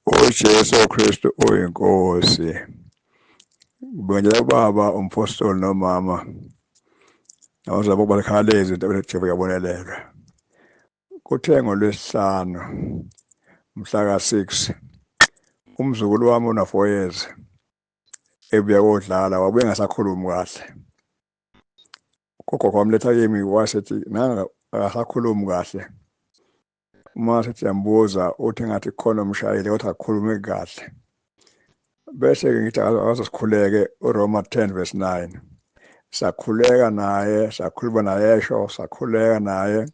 UJesu Kristu uyiNkosi. Ngibingelela ubaba umpostoli nomama nabazalwane bokuba lezi zinto ebelejebe yabonelelwa. Kuthe ngoLwesihlanu mhla ka-6 umzukulu wami una-4 years ebuya kodlala wabuye engasakhulumi kahle. Ugogo wamletha kimi wasethi nanga akasakhulumi kahle. Uma sethi yambuza uthi ngathi khona umshayeli kodwa akukhulumeki kahle. Bese-ke ngithi akazosikhuleke uRoma 10 verse 9. Sakhuleka naye, sakhuluma naye esho, sakhuleka naye.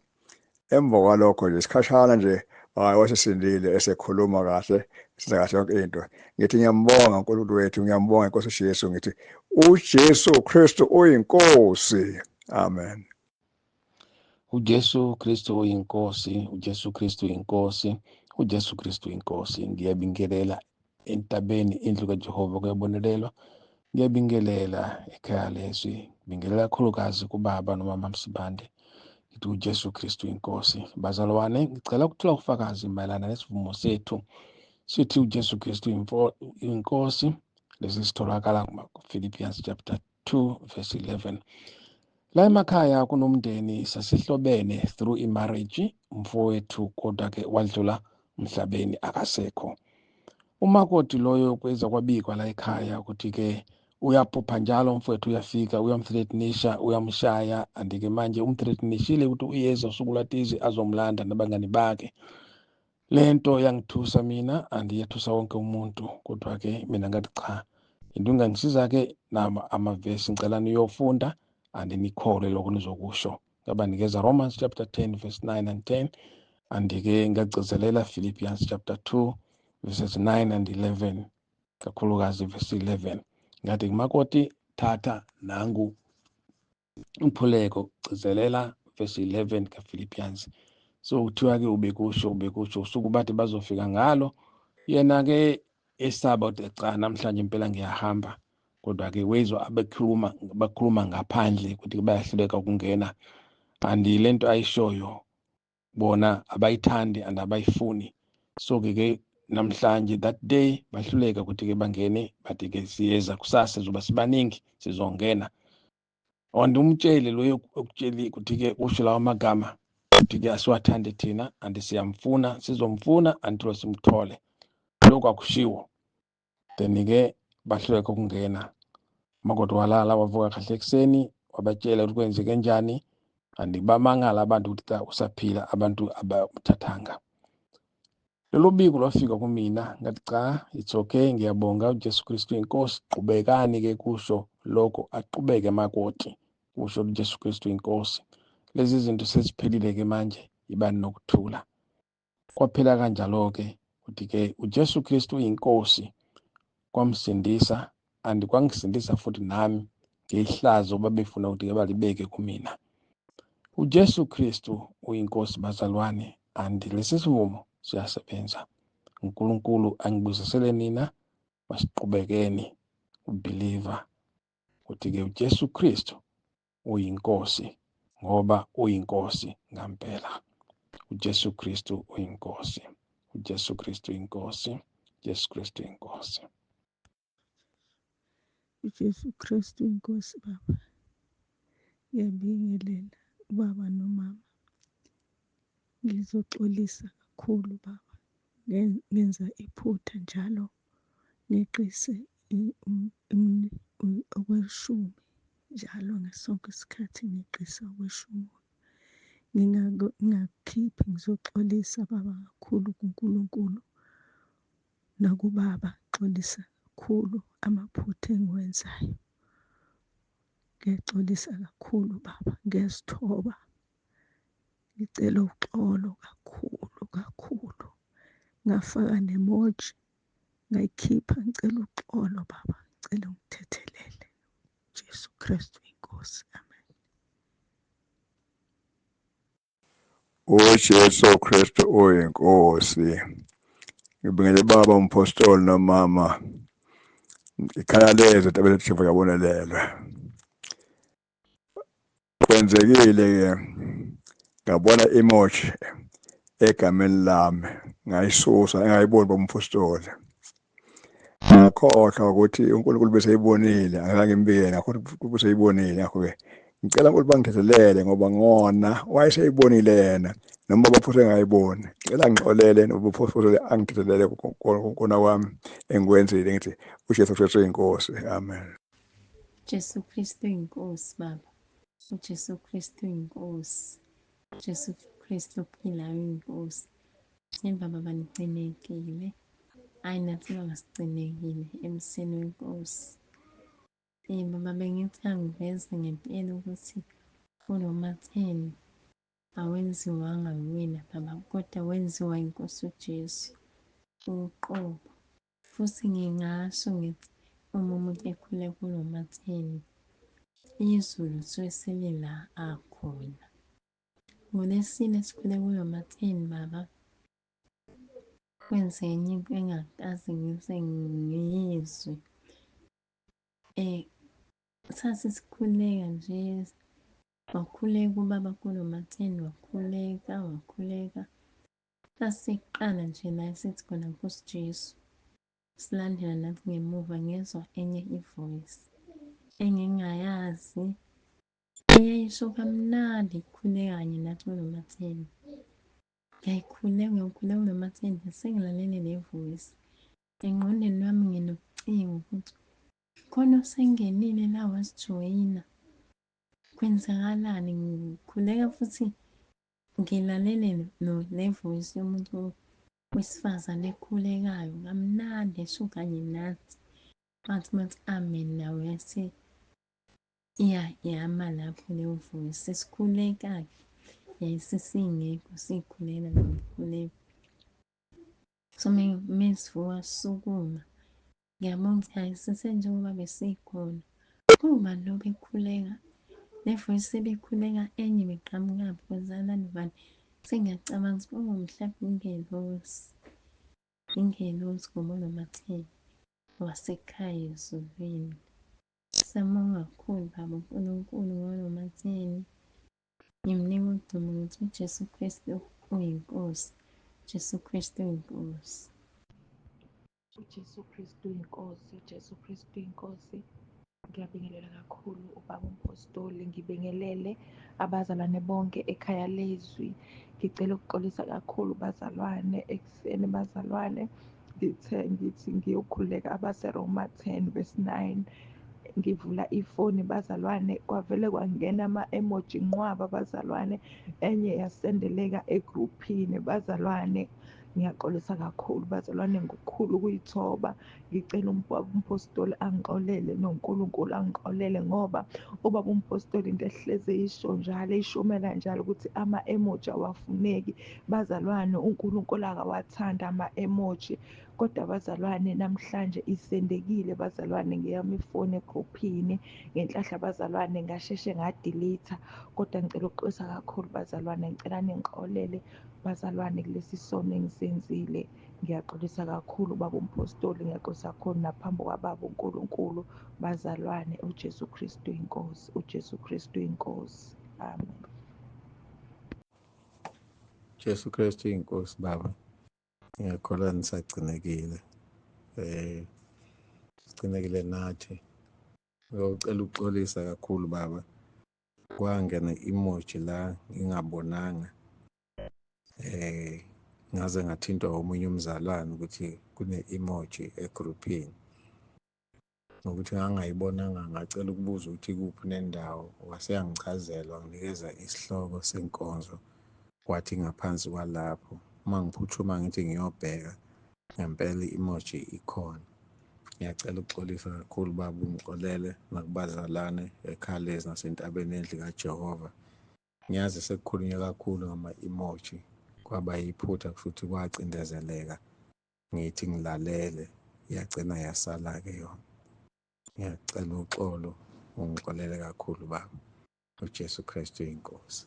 Emva kwalokho nje isikhashana nje hayi wasesindile esekhuluma kahle senza kahle yonke into. Ngithi ngiyambonga uNkulunkulu wethu, ngiyambonga inkosi uJesu, ngithi uJesu Kristu uyinkosi. Amen. UJesu Kristu uyinkosi, uJesu Kristu uyinkosi, uJesu Kristu uyinkosi. Ngiyabingelela entabeni indlu kaJehova kuyabonelelwa. Ngiyabingelela ekhaya lezwi, ngibingelela kakhulukazi kubaba nomama Msibande. Ngithi uJesu Kristu uyinkosi. Bazalwane, ngicela ukuthola ubufakazi mayelana nesivumo sethu. Sithi uJesu Kristu uyinkosi. Lesi sitholakala kuma-Philippians chapter 2 verse 11. La emakhaya kunomndeni sasihlobene through imarriage umfowethu kodwa ke wadlula emhlabeni akasekho. Umakoti loyo kweza kwabikwa la ekhaya ukuthi ke uyaphupha njalo umfowethu uyafika uyamthreatenisha uyamshaya andike manje umthreatenishile ukuthi uyeza usuku lwatizi azomlanda nabangani bakhe. Lento yangithusa mina andiyethusa wonke umuntu kodwa ke mina ngathi cha into ingangisiza ke nama amavesi ngicela niyofunda andinikholwe lokho nizokusho ngabanikeza Romans chapter 10 verse 9 and 10 andike ngagcizelela Philippians chapter 2 verses 9 and 11 kakhulukazi verse 11 ngathi kumakoti thatha nangu umkhuleko gcizelela verse 11 kaPhilippians. So kuthiwa ke ubekusho ubekusho usuku bathi bazofika ngalo yena ke esaba ukuthi cha namhlanje impela ngiyahamba kodwa ke wezwa abekhuluma bakhuluma ngaphandle ukuthi bayahluleka ukungena and lento ayishoyo bona abayithandi and abayifuni so ke ke namhlanje that day bahluleka ukuthi ke bangene bathi ke siyeza kusasa zoba sibaningi sizongena and umtshele loyo okutsheli ukuthi ke usho lawa magama ukuthi ke asiwathande thina and siyamfuna sizomfuna until simthole lokho akushiwo then ke bahluleka ukungena umakoti walala wavuka kahle ekuseni wabatshela ukuthi kwenzeke njani and bamangala abantu ukuthi cha usaphila abantu abamthathanga lolu biko lwafika kumina ngathi cha it's okay ngiyabonga uJesu Kristu inkosi qhubekani ke kusho lokho aqhubeke makoti kusho uJesu Kristu inkosi lezi zinto seziphelile ke manje ibani nokuthula Kwaphela kanjalo-ke ukuthi-ke uJesu Kristu uyinkosi kwamsindisa and kwangisindisa futhi nami ngehlazo babefuna ukuthi ke balibeke kumina. UJesu Kristu uyinkosi bazalwane and lesi sivumo siyasebenza. uNkulunkulu angibusisele nina masiqhubekeni ubeliever ukuthi-ke uJesu Kristu uyinkosi ngoba uyinkosi ngampela. uJesu Kristu uyinkosi. uJesu Kristu inkosi. Jesu Kristu inkosi. uJesu Kristu inkosi baba. Ngiyabingelela ubaba nomama. Ngizoxolisa kakhulu baba. Ngenza iphutha njalo ngeqise okweshumi njalo ngesonke isikhathi ngeqisa okweshumi. Ngingakukhiphi ngizoxolisa baba kakhulu kuNkulunkulu nakubaba xolisa kakhulu amaphutha engiwenzayo. Ngiyaxolisa kakhulu baba, ngiyazithoba. Ngicela uxolo kakhulu kakhulu. Ngafaka nemoji ngayikhipha ngicela uxolo baba, ngicela ungithethelele. Jesu Kristu inkosi. Amen. UJesu Kristu uyinkosi. Ngibingelele baba umpostoli nomama. Ikhala lezwe ntabeni Jehova yabonelelwa. Kwenzekile ke ngabona imoji egameni lami, ngayisusa engayiboni bomphostoli. Ngakhohlwa ukuthi uNkulunkulu beseyibonile, angizange ngimbikele, ngakho ubeseyibonile. Ngakho-ke ngicela uNkulunkulu bangithethelele ngoba ngona wayeseyibonile yena, noma ubaphostoli engayiboni. Ngicela ngixolele noma ubaphostoli angithethelele kona kwami engikwenzile, ngithi uJesu Kristu uyinkosi. Amen. Jesu Kristu inkosi baba. UJesu Kristu inkosi. Jesu Kristu ophilayo inkosi. Themba baba nicinekile. Ayi nathi baba sicinekile emseni wenkosi. Baba bengithi angiveze ngempela ukuthi uRoma 10 awenziwanga wena baba, kodwa wenziwa inkosi uJesu uqobo. Futhi ngingasho ngithi uma umuntu ekhule kuRoma 10, izulu suke selila akhona. NgoLwesine sikhule kuRoma 10 baba, kwenze enye into engakaze ngize ngiyizwe. Sase sikhuleka nje, wakhuleka ubaba kuRoma 10, wakhuleka, wakhuleka. Sasiqala nje la sithi khona Nkosi Jesu, silandela nathi ngemuva, ngezwa enye ivoice engingayazi, eyayisho kamnandi ikhuleka kanye nathi kuRoma 10. Ngiyayikhuleka, ngiyakhuleka kuRoma 10, sengilalele le voice. Engqondweni wami nginokucinga ukuthi khona osengenile la wasijoyina, kwenzakalani? Ngikhuleka futhi ngilalele le voice yomuntu wesifazane ekhulekayo kamnandi esho kanye nathi. Bathi bathi amen, nawe yase iyama lapho leyo voice. Sesikhuleka-ke, yayisesingekho, siyikhulela nomkhuleko. So mesivuka sisukuma, ngiyabona ukuthi hhayi sisenjengoba besikhona. Kungubani lo bekhuleka? Le voice sebekhuleka enye beqhamukaphi, kwenzakalaani bani? Sengiyacabanga ukuthi oh mhlawumbe ingelosi, ingelosi ngoba uRoma 10 wasekhaya ezulwini. Siyabonga kakhulu baba uNkulunkulu ngoRoma 10. Ngimnika udumo ngithi uJesu Kristu uyinkosi. Jesu Kristu uyinkosi. uJesu Kristu uyinkosi, uJesu Kristu uyinkosi. Ngiyabingelela kakhulu ubaba umpostoli, ngibingelele abazalwane bonke ekhaya lezwi. Ngicela ukuxolisa kakhulu bazalwane, ekuseni bazalwane, ngithe ngithi ngiyokhuleka abaseRoma 10 verse 9. Ngivula ifoni bazalwane, kwavele kwangena ama-emoji nqwaba bazalwane, enye yasendeleka egruphini bazalwane. Ngiyaxolisa kakhulu bazalwane ngokukhulu ukuyithoba. Ngicela ubaba umpostoli angixolele noNkulunkulu angixolele, ngoba ubaba umpostoli into ehleze isho njalo, eyishumela njalo ukuthi ama-emoji awafuneki bazalwane, uNkulunkulu akawathanda ama-emoji. Kodwa bazalwane namhlanje isendekile bazalwane ngeyami ifoni egruphini, ngenhlahla bazalwane ngasheshe ngadelete. Kodwa ngicela ukuxolisa kakhulu bazalwane, ngicela ningixolele bazalwane kulesi sono engisenzile. Ngiyaxolisa kakhulu baba umpostoli, ngiyaxolisa kakhulu naphambi kwababa uNkulunkulu bazalwane. uJesu Kristu inkosi, uJesu Kristu inkosi. Amen. Jesu Kristu inkosi baba. Ngiyakholwa nisagcinekile. Sigcinekile nathi. Ngiyocela ukuxolisa kakhulu baba. Kwangena emoji la ngingabonanga. Ngaze ngathintwa omunye umzalwane ukuthi kune emoji egruphini. Ngokuthi ngangayibonanga, ngacela ukubuza ukuthi kuphi nendawo, wase yangichazela, wanginikeza isihloko senkonzo, kwathi ngaphansi kwalapho uma ngiphuthuma ngithi ngiyobheka, ngempela i-emoji ikhona. Ngiyacela ukuxolisa kakhulu baba, ungixolele nakubazalwane eKhalezi nasentabeni endlu kaJehova. Ngiyazi sekukhulunywe kakhulu ngama-emoji, kwaba yiphutha kusho ukuthi kwacindezeleka, ngithi ngilalele, yagcina yasala-ke yona. Ngiyacela uxolo, ungixolele kakhulu baba. uJesu Kristu inkosi.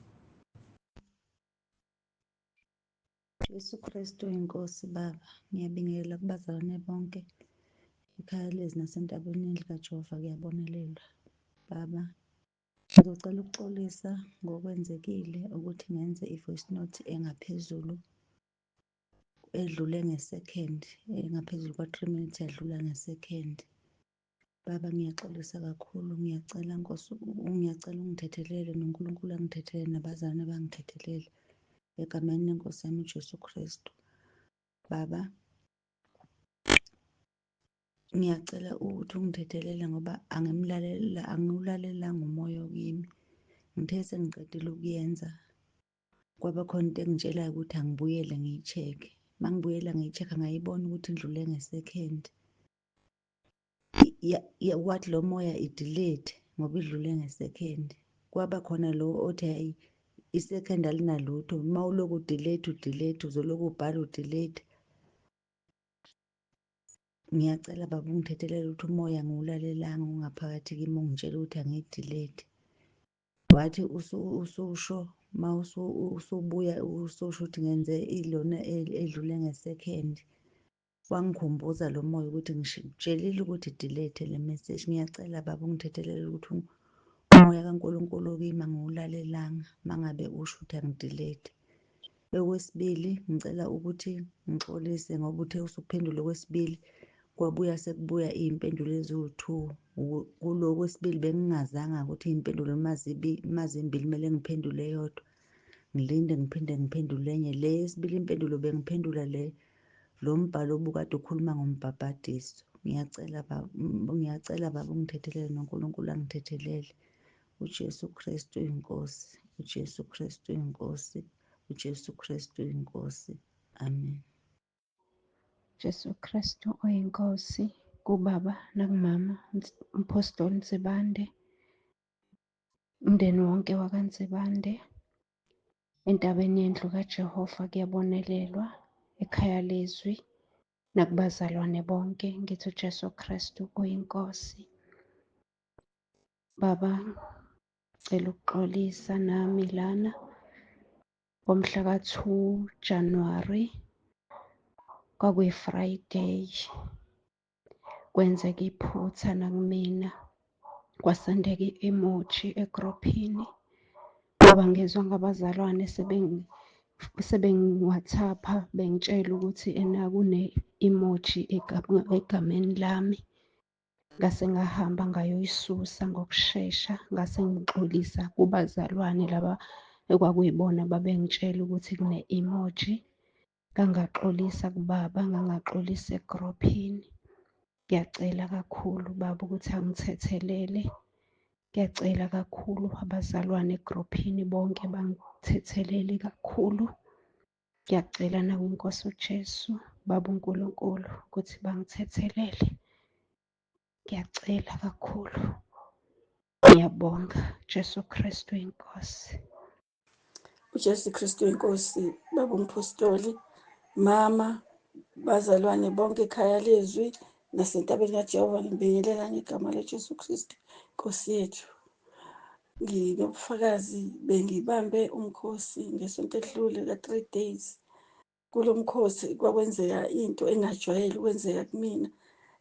Jesu Kristu inkosi baba. Ngiyabingelela kubazalwane bonke ekhaya lezi nasentabeni endlu kaJehova, kuyabonelelwa baba. Ngizocela ukuxolisa ngokwenzekile ukuthi ngenze i-voice note engaphezulu. edlule nge-second, engaphezulu kwa-3 minutes yadlula nge-second. Baba, ngiyaxolisa kakhulu, ngiyacela Nkosi, ngiyacela ungithethelele noNkulunkulu angithethelele nabazalwane bangithethelele egameni lenkosi yami uJesu Kristu. Baba, ngiyacela ukuthi ungithethelele ngoba angimlalela, angiwulalelanga umoya okimi. Ngithe sengiqedile ukuyenza kwaba khona into engitshelayo ukuthi angibuyele ngiyi-check-e. Uma ngibuyela ngiyi-check-a ngayibona ukuthi indlule nge-second. Wathi lo moya i-delete ngoba idlule nge-second. Kwaba khona lo othi hayi i-second alinalutho, uma ulokhu u-delete u-delete uzolokhu ubhala u-delete. Ngiyacela baba ungithethelele ukuthi umoya angiwulalelanga ungaphakathi kimi ungitshela ukuthi angiyi-delete. Wathi ususho uma usubuya ususho ukuthi ngenze ilona edlule nge-second. Wangikhumbuza lo moya ukuthi ngitshelile ukuthi delete le message. Ngiyacela baba ungithethelele ukuthi umoya kaNkulunkulu okimi angiwulalelanga uma ngabe usho ukuthi angidelete. Okwesibili, ngicela ukuthi ngixolise ngoba uthe usuphendula okwesibili kwabuya sekubuya iy'mpendulo eziwu-two. Kulo okwesibili bengingazanga ukuthi iy'mpendulo uma zimbili kumele ngiphendule eyodwa, ngilinde ngiphinde ngiphendule enye. Le yesibili impendulo bengiphendula le lo mbhalo obukade ukhuluma ngombhabhadiso. Ngiyacela baba, ngiyacela baba ungithethelele noNkulunkulu angithethelele. UJesu Kristu uyinkosi, uJesu Kristu uyinkosi, uJesu Kristu uyinkosi. Amen. Jesu Kristu oyinkosi kubaba nakumama uMphostoli Nsibande, umndeni wonke wakaNsibande, entabeni yendlu kaJehova kuyabonelelwa, ekhaya lezwi nakubazalwane bonke, ngithi uJesu Kristu uyinkosi. Baba, ngicela ukuxolisa nami lana ngomhla ka-2 January, kwakuyi-Friday, kwenzeka iphutha nakumina, kwasendeka i-emoji egruphini ngoba ngizwa ngabazalwane sebengi-WhatsApp-a bengitshela ukuthi ena kune-emoji egameni lami. Ngase ngahamba ngayoyisusa ngokushesha, ngase ngixolisa kubazalwane laba ekwakuyibona babengitshela ukuthi kune-emoji. Ngangaxolisa kubaba, ngangaxolisa egruphini. Ngiyacela kakhulu baba ukuthi angithethelele. Ngiyacela kakhulu abazalwane egruphini bonke bangithethelele kakhulu. Ngiyacela nakwinkosi uJesu, baba uNkulunkulu, ukuthi bangithethelele. Ngiyacela kakhulu. Ngiyabonga Jesu Kristu inkosi. UJesu Kristu inkosi, baba umpostoli, mama, bazalwane bonke ekhaya lezwi nasentabeni kaJehova, ngibingelela ngegama laJesu Kristu Nkosi yethu. Nginobufakazi, bengibambe umkhosi ngesonto edlule ka-3 days. Kulo mkhosi kwakwenzeka into engajwayele ukwenzeka kumina,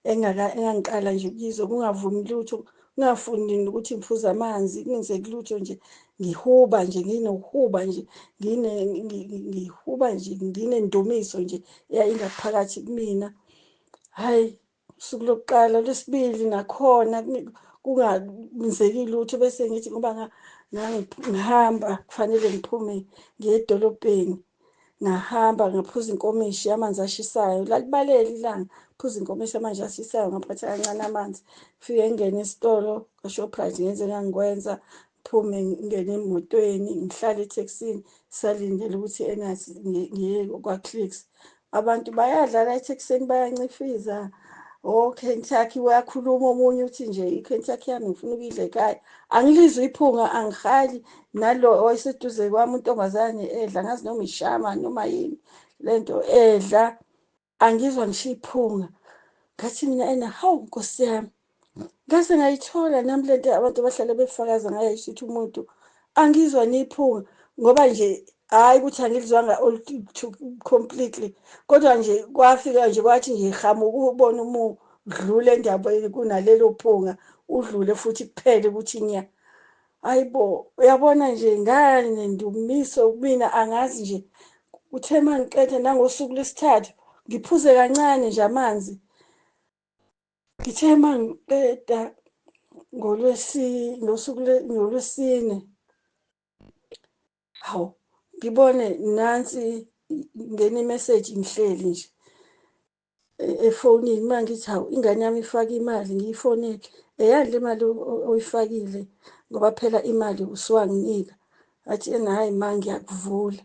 engangiqala nje ukuyizwa, kungavumi lutho, kungafuni nokuthi ngiphuze amanzi, kungenzeki lutho nje, ngihuba nje, nginokuhuba nje, ngihuba nje, nginendumiso nje eyayingaphakathi kumina. Hhayi, usuku lokuqala, lwesibili nakhona kungenzeki lutho, bese ngithi ngoba ngihamba kufanele ngiphume ngiye edolobheni. Ngahamba ngaphuza inkomishi yamanzi ashisayo, lalibalele ilanga, phuza inkomishi yamanzi ashisayo, ngaphatha kancane amanzi, fike ngingene esitolo kwaShoprite ngenze engangikwenza, ngiphume ngingene emotweni, ngihlale ethekisini, salindele ukuthi engathi ngiye kwa-Clicks. Abantu bayadlala ethekisini, bayancifiza. O-Kentucky uyakhuluma omunye uthi nje i-Kentucky yami ngifuna ukuyidla ekhaya. Angilizwa iphunga, angihali nalo owayeseduze kwami untombazane edla, angazi noma ishama noma yini lento edla, angizwa ngisho iphunga. Ngathi mina ena, hawu Nkosi yami, ngase ngayithola nami lento abantu abahlale befakaza ngayo, ukuthi umuntu angizwa niphunga, ngoba nje hhayi ukuthi angilizwanga completely, kodwa nje kwafika nje kwathi nje hamuka ubona uma udlule endabeni kunalelo phunga, udlule futhi kuphele ukuthi nya. Hayibo, uyabona nje ngane ndumiso kumina, angazi nje Uthe mangiqeda nangosuku lwesithathu ngiphuze kancane nje amanzi. Ngithe mangiqeda ngosuku ngolwesine, hawu, ngibone nansi ngena imeseji ngihleli nje efonini. Uma ngithi hawu, ingane yami ifake imali, ngiyifonele, eyani le mali oyifakile, ngoba phela imali usuwanginika. Ngathi ena, hhayi ma, ngiyakuvula.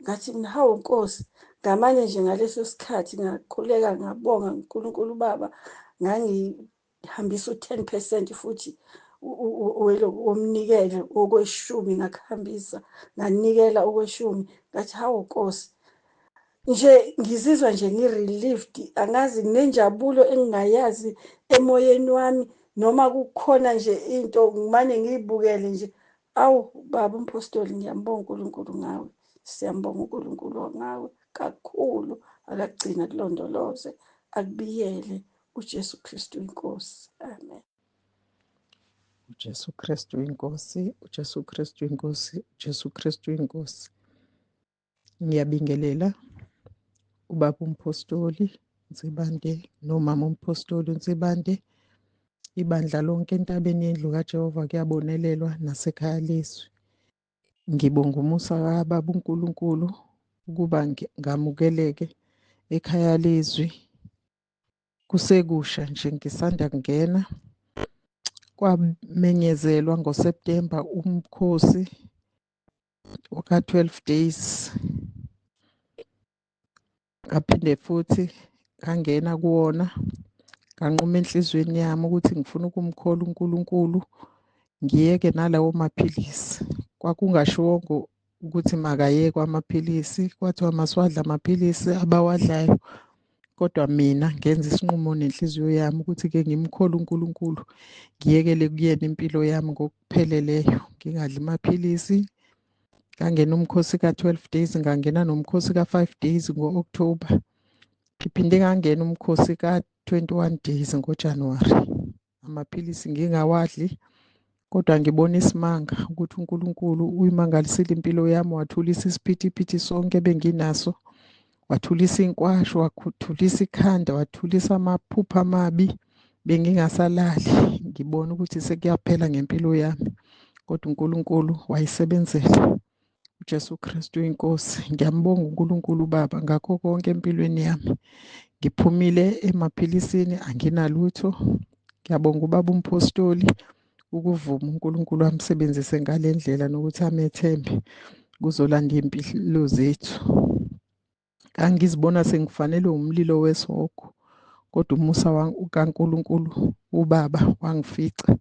Ngathi mina, hawu Nkosi. Ngamane nje ngaleso sikhathi ngakhuleka, ngabonga uNkulunkulu uBaba. Ngangihambisa u-10% futhi womnikelo okweshumi, ngakuhambisa, nganikela okweshumi. Ngathi hawu Nkosi, nje ngizizwa nje ngi-relieved, angazi, nginenjabulo engingayazi emoyeni wami. Noma kukhona nje into ngimane ngiyibukele nje. Awu baba umpostoli, ngiyambonga uNkulunkulu ngawe, siyambonga uNkulunkulu ngawe kakhulu. Akagcina kulondoloze, akubiyele. UJesu Kristu inkosi, amen. UJesu Kristu inkosi, uJesu Kristu inkosi, uJesu Kristu inkosi. Ngiyabingelela ubaba umpostoli Nsibande nomama umpostoli Nsibande, ibandla lonke entabeni yendlu kaJehova kuyabonelelwa nasekhaya lezwi. Ngibonga umusa kababa uNkulunkulu ukuba ngamukeleke ekhaya lezwi. Kusekusha nje ngisanda kungena, kwamenyezelwa ngoSeptember umkhosi waka-12 days. Ngaphinde futhi ngangena kuwona, nganquma enhliziyweni yami ukuthi ngifuna ukumkholwa uNkulunkulu, ngiyeke nalawo maphilisi. Kwakungashiwongo ukuthi makayekwe amaphilisi, kwathiwa masiwadle amaphilisi abawadlayo, kodwa mina ngenza isinqumo nenhliziyo yami ukuthi-ke ngimkholwe uNkulunkulu, ngiyekele kuyena impilo yami ngokupheleleyo, ngingadli amaphilisi. Ngangena umkhosi ka-12 days, ngangena nomkhosi ka-5 days ngo-October, ngiphinde ngangena umkhosi ka-21 days ngoJanuwari. Amaphilisi ngingawadli, kodwa ngibona isimanga ukuthi uNkulunkulu uyimangalisile impilo yami, wathulisa isiphithiphithi sonke benginaso, wathulisa inkwasho, wathulisa ikhanda, wathulisa amaphupho amabi. Bengingasalali, ngibona ukuthi sekuyaphela ngempilo yami, kodwa uNkulunkulu wayisebenzela. uJesu Kristu inkosi. Ngiyambonga uNkulunkulu Baba ngakho konke empilweni yami. Ngiphumile emaphilisini, anginalutho. Ngiyabonga ubaba umpostoli ukuvuma uNkulunkulu amsebenzise ngale ndlela nokuthi amethembe kuzolanda iy'mpilo zethu. Ngangizibona sengifanelwe umlilo wesihogo, kodwa umusa kaNkulunkulu uBaba wangifica.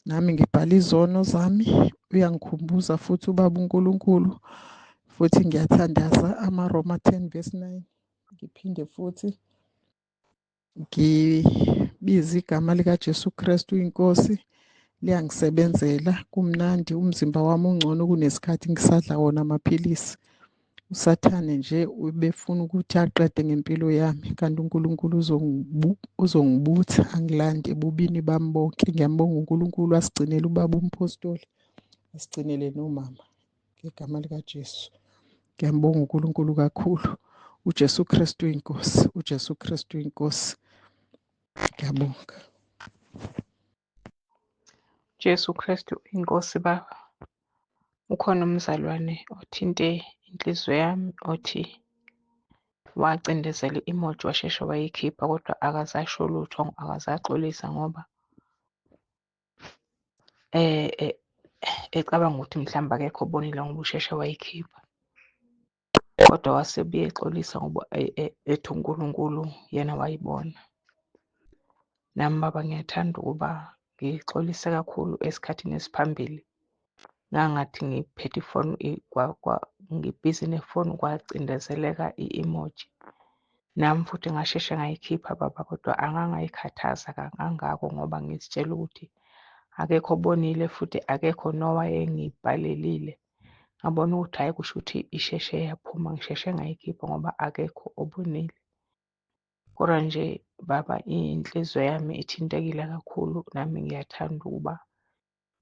Nami ngibhala izono zami, uyangikhumbuza futhi ubaba uNkulunkulu, futhi ngiyathandaza amaRoma 10 verse 9. Ngiphinde futhi ngibize igama likaJesu Kristu inkosi, liyangisebenzela, kumnandi, umzimba wami ungcono kunesikhathi ngisadla wona amaphilisi. Usathane nje ubefuna ukuthi aqede ngempilo yami, kanti uNkulunkulu uzongibutha angilande ebubini bami bonke. Ngiyambonga uNkulunkulu asigcinele ubaba umpostoli, asigcinele nomama ngegama likaJesu. Ngiyambonga uNkulunkulu kakhulu. uJesu Kristu inkosi, uJesu Kristu inkosi. Ngiyabonga. Jesu Kristu inkosi baba. Ukhona umzalwane othinte inhliziyo yami othi wacindezela i-emoji washeshe wayikhipha, kodwa akazasho lutho, akazaxolisa ngoba ecabanga ukuthi mhlawumbe akekho obonile ngoba usheshe wayikhipha. Kodwa wasebuye exolisa ngoba ethi uNkulunkulu yena wayibona. Nami baba ngiyathanda ukuba ngixolise kakhulu esikhathini esiphambili. Ngangathi ngiphethe ifoni ngibhizi nefoni kwacindezeleka i-emoji. Nami futhi ngasheshe ngayikhipha baba, kodwa angangayikhathaza kangako ngoba ngizitshela ukuthi akekho obonile futhi akekho nowayengibhalelile. Ngabona ukuthi hhayi, kusho ukuthi isheshe yaphuma, ngisheshe ngayikhipha ngoba akekho obonile. Kodwa nje baba, inhliziyo yami ithintekile kakhulu, nami ngiyathanda ukuba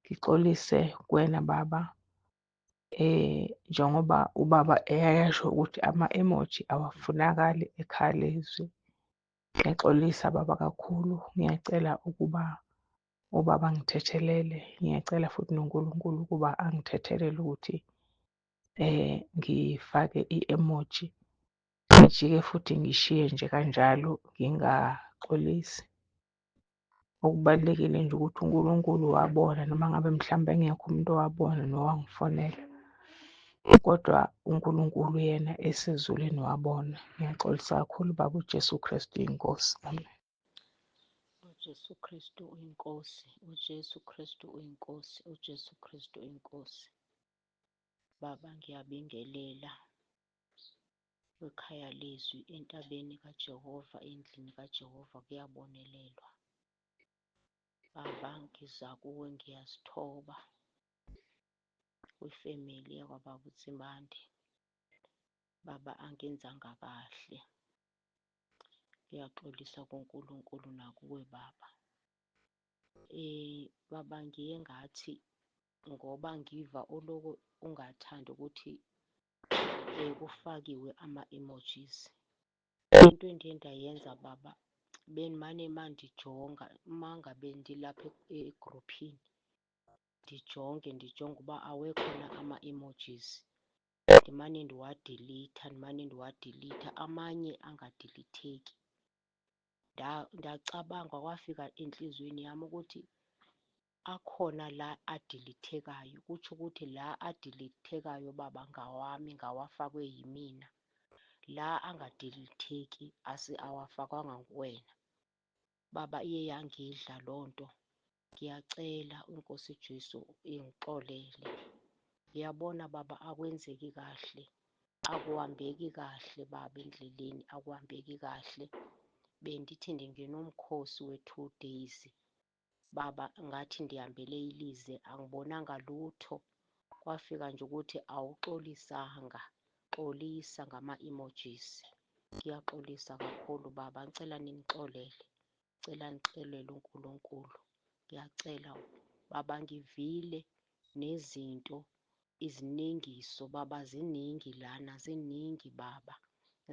ngixolise kuwena baba. Njengoba ubaba eyayasho ukuthi ama-emoji awafunakali ekhaya lezwi. Ngiyaxolisa baba kakhulu, ngiyacela ukuba ubaba angithethelele. Ngiyacela futhi noNkulunkulu ukuba angithethelele ukuthi ngifake i-emoji ngijike futhi ngishiye nje kanjalo ngingaxolisi. Okubalulekile nje ukuthi uNkulunkulu wabona noma ngabe mhlawumbe engekho umuntu owabona nowangifonela, kodwa uNkulunkulu yena esezulwini wabona. Ngiyaxolisa kakhulu baba, uJesu Kristu inkosi. Amen. UJesu Kristu uyiNkosi, uJesu Kristu uyiNkosi, uJesu Kristu uyiNkosi. Baba ngiyabingelela kwikhaya lezwi entabeni kaJehova, endlini kaJehova kuyabonelelwa. Baba ngiza kuwe ngiyazithoba kwifemeli yakwababa uTsimande. Baba angenzanga kahle. Ngiyaxolisa kuNkulunkulu nakuwe baba. Baba ngiye ngathi ngoba ngiva oloko ungathandi ukuthi kufakiwe ama-emojis. Into endiye ndayenza baba bendimane mandijonga uma ngabe ndilapha egruphini ndijonge ndijonge uba awekho na ama-emojis. Ndimane ndiwadilitha, ndimane ndiwadilitha amanye angadilitheki. Ndacabanga kwafika entliziyweni yam ukuthi akhona la adilithekayo, kutsho ukuthi la adilithekayo baba ngawami ngawafakwe yimina. La angadilitheki awafakwanga nguwena. Baba iye yangidla loo nto. Ngiyacela iNkosi Jesu ingixolele. Ngiyabona baba akwenzeki kahle, akuhambeki kahle baba endleleni, akuhambeki kahle. Bendithi ndingena umkhosi we-2 days baba, ngathi ndihambele ilize, angibonanga lutho. Kwafika nje ukuthi awuxolisanga, xolisa ngama-emojis. Ngiyaxolisa kakhulu baba, ngicela ningixolele, ngicela nixolele uNkulunkulu. Ngiyacela baba, ngivile nezinto izinengiso baba, ziningi lana, ziningi baba,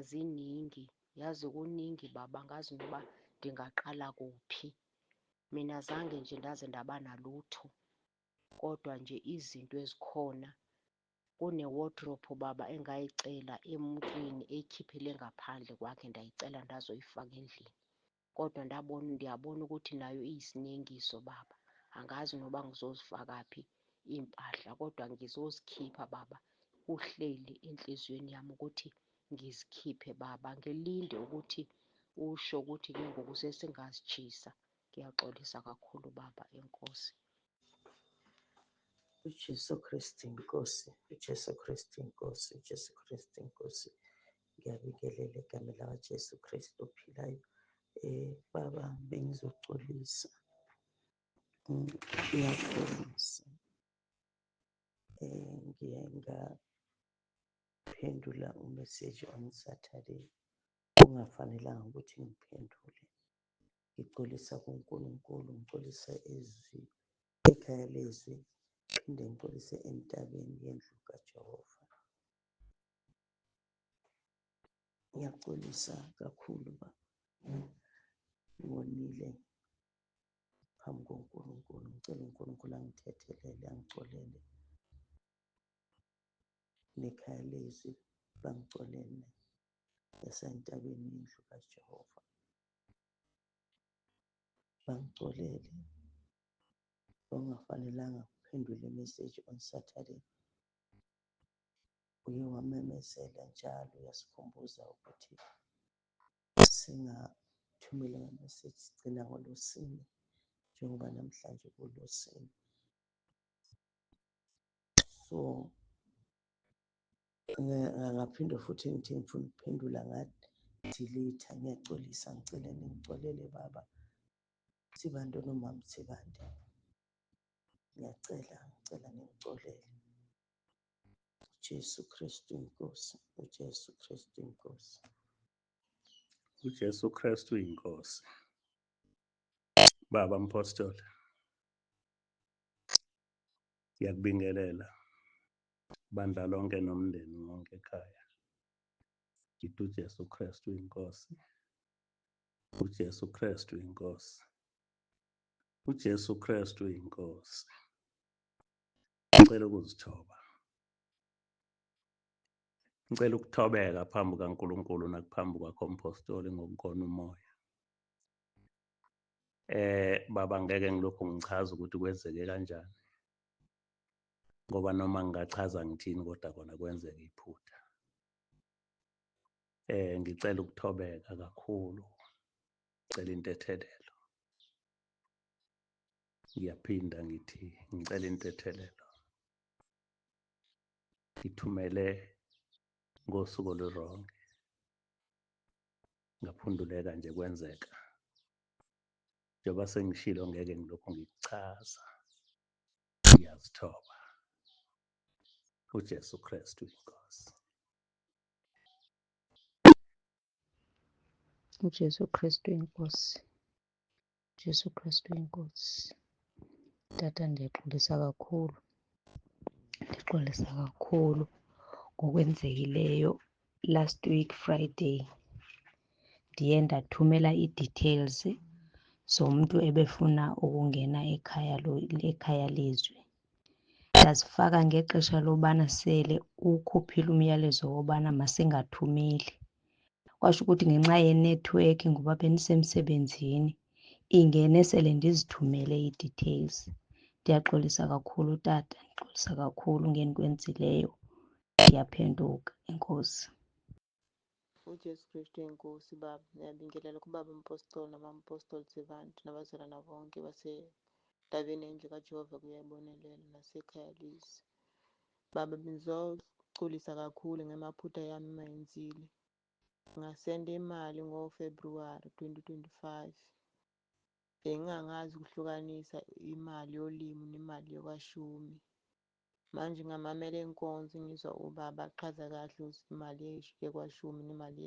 ziningi. Yazi kuningi baba, angazi noba ndingaqala kuphi. Mina zange nje ndaze ndaba nalutho, kodwa nje izinto ezikhona kune-wardrobe baba engayicela emuntwini eyikhiphele ngaphandle kwakhe, ndayicela ndazoyifaka endlini. Kodwa ndabona, ndiyabona ukuthi nayo iyisinengiso baba, angazi noba ngizozifaka phi iy'mpahla, kodwa ngizozikhipha baba. Kuhleli enhliziyweni yami ukuthi ngizikhiphe baba, ngilinde ukuthi usho ukuthi ke ngoku sesingazijisa. Ngiyaxolisa kakhulu baba, enkosi. UJesu Kristu inkosi, uJesu Kristu inkosi, uJesu Kristu inkosi. Ngiyabingelela egameni lakaJesu Kristu ophilayo. Baba bengizoxolisa. Ngiyaxolisa. Ngiye ngaphendula u-message on Saturday kungafanelanga ukuthi ngiphendule. Ngixolisa kuNkulunkulu, ngixolisa ezwi ekhaya lezwi, phinde ngixolise entabeni yendlu kaJehova. Ngiyaxolisa kakhulu baba, ngonile phambi koNkulunkulu. Ngicela uNkulunkulu angithethelele, angixolele nekhaya lezwi bangicolele yasentabeni yendlu kaJehova, bangicolele. Kwakungafanelanga kuphendule i-message on Saturday. Uye wamemezela njalo uyasikhumbuza ukuthi singathumeli ama-message, sigcina ngoLwesine njengoba namhlanje kuLwesine. So ngaphinde futhi ngithi ngifuna ukuphendula ngadelete. Ngiyaxolisa, ngicela ningicolele baba Sibande nomama Sibande. Ngiyacela, ngicela ningicolele. uJesu Kristu inkosi, uJesu Kristu inkosi. UJesu Kristu inkosi. Baba Mpostoli, ngiyakubingelela. Bandla lonke nomndeni wonke ekhaya. Ngithi uJesu Kristu inkosi. UJesu Kristu inkosi. UJesu Kristu inkosi. Ngicela ukuzithoba. Ngicela ukuthobeka phambi kaNkulunkulu nakuphambi kwakho mpostoli ngokukona umoya. Baba ngeke ngilokhu ngichaza ukuthi kwenzeke kanjani. Ngoba noma ngingachaza ngithini kodwa kona kwenzeka iphutha. Ngicela ukuthobeka kakhulu. Ngicela intethelelo. Ngiyaphinda ngithi ngicela intethelelo. Ngithumele ngosuku oluwrong. Ngaphunduleka nje kwenzeka. Njengoba sengishilo ngeke ngilokhu ngikuchaza. Ngiyazithoba. uJesu Kristu inkosi. UJesu Kristu inkosi. Jesu Kristu inkosi. Tata ndiyaxolisa kakhulu, ndixolisa kakhulu ngokwenzekileyo last week Friday. Ndiye ndathumela ii-details zomntu ebefuna ukungena ekhaya ekhaya lezwi. Ndazifaka ngexesha lobana sele uwukhuphile umyalezo wobana masingathumeli. Kwasho ukuthi ngenxa yenethiwekhi ngoba bendisemsebenzini ingene sele ndizithumele ii-details. Ndiyaxolisa kakhulu tata, ndixolisa kakhulu ngendikwenzileyo. Ndiyaphenduka, enkosi. UJesu Kristu inkosi baba ngiyabingelela kubaba umpostoli namampostoli sebantu nabazalwana bonke basentabeni endlu kaJehova kuyabonelela nasekhaya lizwi. Baba bengizoxolisa kakhulu ngamaphutha yami mayenzile. Ngasenda imali ngoFebruwari 2025. Bengingangazi ukuhlukanisa imali yolimi nemali yokwashumi. Manje ngamamela inkonzo ngizwa ubaba achaza kahle ukuthi imali yekwashumi nemali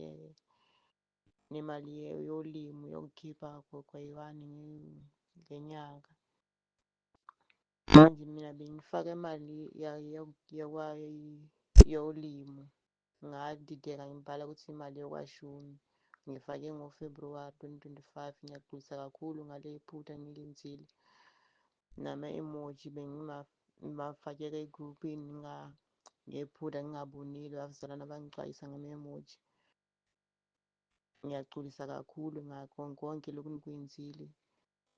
nemali yolimi yokukhipha kwayi-one ngenyanga. Manje mina bengifaka imali yolimi ngadideka ngibhala ukuthi imali yokwashumi. Ngifake ngoFebruwari 2025. Ngiyaxolisa kakhulu ngale phutha engilenzile. Nama-emoji bengimafakela egrupini ngephutha ngingabonile abazalwane bangixwayisa ngama-emoji. Ngiyaxolisa kakhulu ngakho konke lokhu enikwenzile.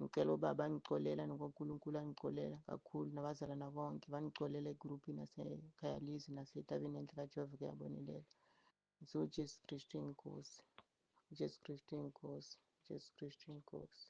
Ngicela ubaba angixolela noNkulunkulu angixolela kakhulu nabazalwana bonke bangicolele egrupini nasekhaya lizwi nasetabeni endlu kaJehova kuyabonelela. So uJesu Kristu inkosi. uJesu Kristu inkosi. uJesu Kristu inkosi.